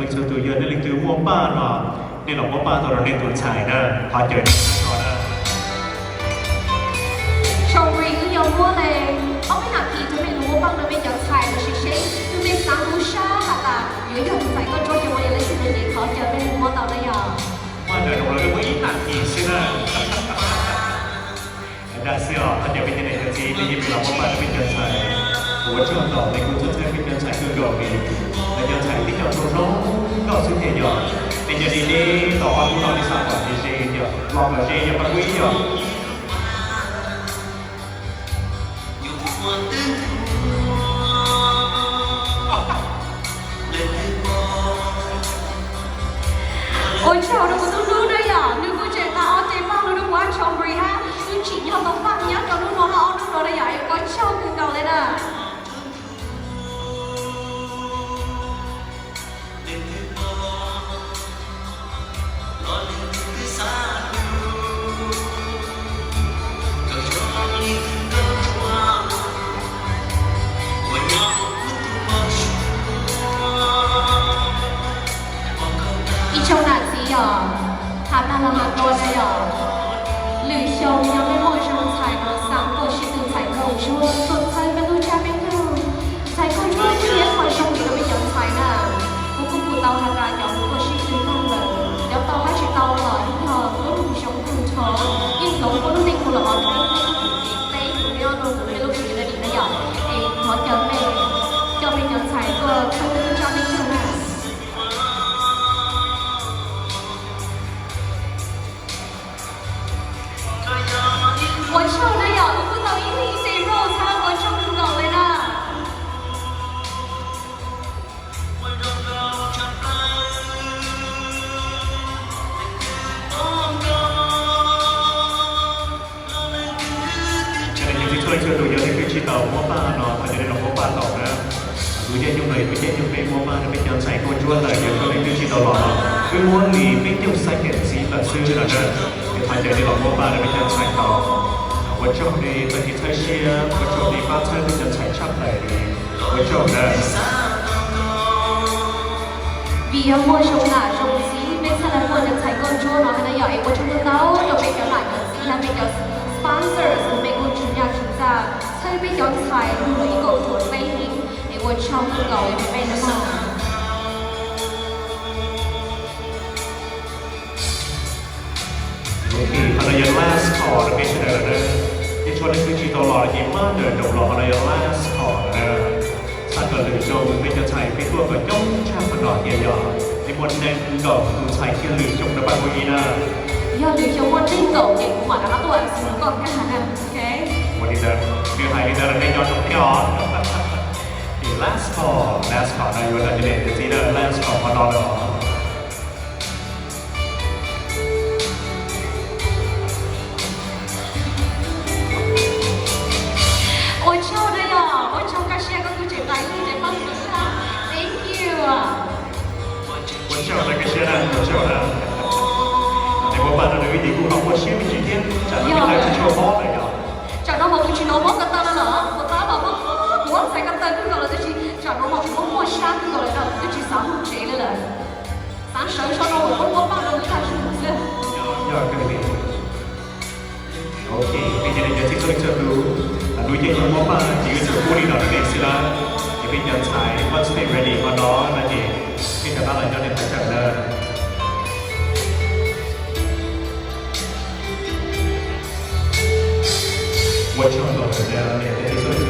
Txhua tus yog nej leej twg muaj paj no, nej los muab paj tau rau nej tus ntxhais na, thov caw nej tso na. Tsoom Ris wb yuav muab li ob peb nas this rau mej mus muab paj rau mej cov ntxhais los sis seb tus mej xav hu sab has tas yuav yog tus ntxhais koj nrog cov uas yog leej twg no ces thov caw mej mus muab tau na yom. Muaj ntawm no los muaj ib nas this xwb na. Dag xwb os, thov caw peb cov niam cov txiv nej yeej los muab paj rau peb cov ntxhais. Kuv ua tsaug ntau, nej kuj txhawb txhawb peb cov ntxhais kawg nkaus li. Lawv cov ntxhais tib co zoo zoo nkauj xwb tiag yog. Nej cov niam nej tau ob hnub no nej xav kom ze ze yog los kom ze yog pab kuv ib yog. Ua tsaug rau kuv tub hlub na yom, nws kuj tseem tas ob ce paj no rau kuv hab Tsoom Ris hab, wb tsim nyog tau paj nyob rau hnub no hab ob hnub no na yom, es ua tsaug kawg nkaus li na. Ib tsoom nam txiv yom, has tag los has dua na yom, lwm xyoo yog mej muaj zoo ntxhais no xav kom sib tw ntxhais nkauj ntsuab tuaj txhawb peb lub tsab peb tug. Ntxhais nkauj ntsuab kuj yog ib qho zoo rau peb cov ntxhais na. Kuv kuj kuj tau has tas cov kuj sib tw tag lawm, cov tau hab tsis tau los yog lub xyoo tag nrho, yeej hloov kuv lub neej kuv los ua teb, teb kuv nyob rau kuv peb lub community na yom. Es thov caw mej coj mej cov ntxhais tuaj txhawb peb lub tsab peb tug na. Ua tsaug na yom, kuv kuj tau ib leeg ib ce rose hab ua tsaug kawg nkaus li na. Txhua leej txhua tus yog leej twg tsis tau muab paj no thov caw nej los muab paj tau na. Lub caij nyoog no yog lub caij nyoog peb muab paj rau peb cov ntxhais nkauj ntsuab lawm, yog txhua leej twg tsis tau los no wb muab li peb caug xya caum txiv lawm xwb no na. Es thov caw nej los muab paj rau peb cov ntxhais tau. Ua tsaug nej txoj kev txhawb siab, ua tsaug nej pab txhawb peb cov ntxhais tshaj plaws li. Ua tsaug na. Vim yog muaj zoo nam zoo txiv peb txhaj le muaj cov ntxhais nkauj ntsuab no hab na yom, es ua tsaug ntau ntau rau peb cov nam cov txiv hab peb cov sponsors uas mej kuj tsis nyaj tsis txaj txhawb peb cov ntxhais lug lawm ib kaum tuam teb heev, es ua tsaug kawg nkaus li rau mej na mog. Ok, qhov no yog last call rau peb sawv daws lawm na. Ces txhua leej twg tsis tau los ces pab ntawm nraum los, qhov no yog last call lawm na. Xav kom lwm xyoo peb cov ntxhais peb tuaj kom coob tshaj qhov no thiaj yog, es muaj nees nkaum tus ntxhais kiag lwm xyoo rau pab kuv ib na. Yog lwm xyoo muaj nees nkaum ces kuv mam rov qab tuaj xwb koj kag na. Ok. Ua li ntawd, nws hais li ntawd los nej nco ntsoov thiab os. Ces last call, last call no yuav rau cov niam cov txiv na, last call qhov no lawm os. Ua tsaug na yom, ua tsaug kaj siab koj kuj tseem tau ib leeg pab kuv na. Thank you. Ua tsaug na, kaj siab na, ua tsaug na. Nej muab paj rau nws ces kuj ho muaj siab me ntsis thiab, tsam no peb tsis tshua mob lawm yom. Tsam no mas kuv tsis hnov mob ko taw no lawm, puas tab mas mob, kuv ua ntxhais ko taw kawg nkaus lawm tab sis tsam no mas kuv muaj muaj sab kawg nkaus lawm no, kuv twb tsis xav mus tsev li lawm. Xav sawv zog no kuv muab muab paj rau wb tag zog xwb. Yog kawg li. Ok, peb cov niam cov txiv txhua leej txhua tus, lub caij nyoog muab paj ces wb tsuas pub li no rau nej xwb na. Ces peb cov ntxhais once they ready qhov no no ces peb rov qab los nyob nej qhov chaw na. Ua tsaug ntau, niam txiv txhua leej